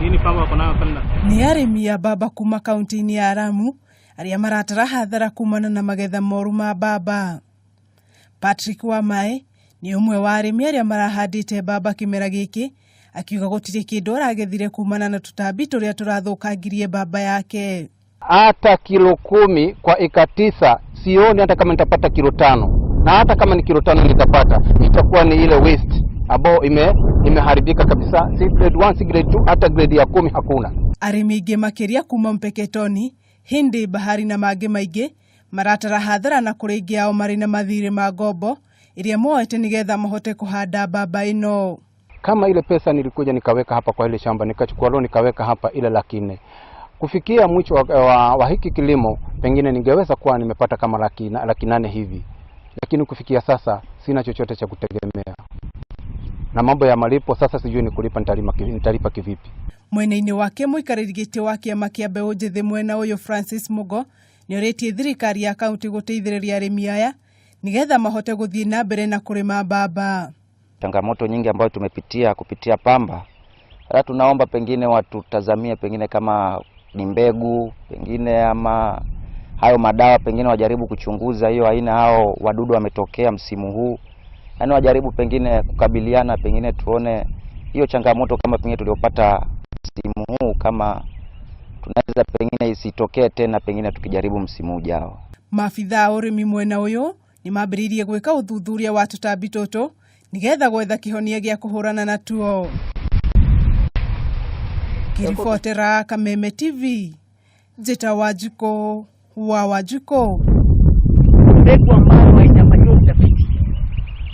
Hii ni pamba wako nayo pale. Nĩ arĩmi a mbamba kuma kaunti-inĩ ya Lamu arĩa maratara hathara kumana na magetha moru ma mbamba. Patrick Wamae nĩ ũmwe wa arĩmi arĩa marahandĩte mbamba kĩmera gĩkĩ, akiuga gũtirĩ kĩndũ aragethire kumana na tũtambi tũrĩa tũrathũkangirie mbamba yake. Hata kilo 10 kwa eka 9 sioni hata kama nitapata kilo 5, na hata kama ni kilo 5 nitapata, itakuwa ni ile waste ambayo imeharibika kabisa, si grade 1, si grade 2, hata grade ya 10 hakuna. Arĩmi aingĩ makĩria kuma Mpeketoni, Hindi, Bahari na mangĩ maingĩ maratara hathara na kũrĩ aingĩ ao marĩ na mathirĩ ma ngombo iria moete nĩgetha mahote kũhanda mbamba ĩno. Kama ile pesa nilikuja nikaweka hapa kwa ile shamba, nikachukua loan nikaweka hapa ile 400,000. Kufikia mwisho wa hiki kilimo pengine ningeweza kuwa nimepata kama 800,000 hivi, lakini kufikia sasa sina chochote cha kutegemea, na mambo ya malipo sasa sijui ni kulipa nitalipa kivipi. Mwena-inĩ wake mũikarĩri gĩtĩ wa kĩama kĩa mbeũ njĩthĩ mwena ũyũ Francis Mugo nĩorĩtie thirikari ya kaunti gũteithĩrĩria arĩmi aya nĩgetha mahote gũthiĩ na mbere na kũrĩma mbamba. Changamoto nyingi ambayo tumepitia kupitia pamba, sasa tunaomba pengine watutazamie, pengine kama ni mbegu pengine ama hayo madawa, pengine wajaribu kuchunguza hiyo aina hao wadudu wametokea msimu huu, yaani wajaribu pengine kukabiliana, pengine tuone hiyo changamoto kama pengine tuliopata msimu huu kama tunaweza pengine isitokee tena, pengine tukijaribu msimu ujao. Maabithaa a ũrĩmi mwena ũyũ nĩmambĩrĩirie gwĩka ũthuthuria wa tũtambi tũtũ nĩgetha gwetha kĩhonia gĩa kũhũrana natuo. Ngĩribotera Kameme TV, Njĩta Wanjikũ wa Wanjikũ.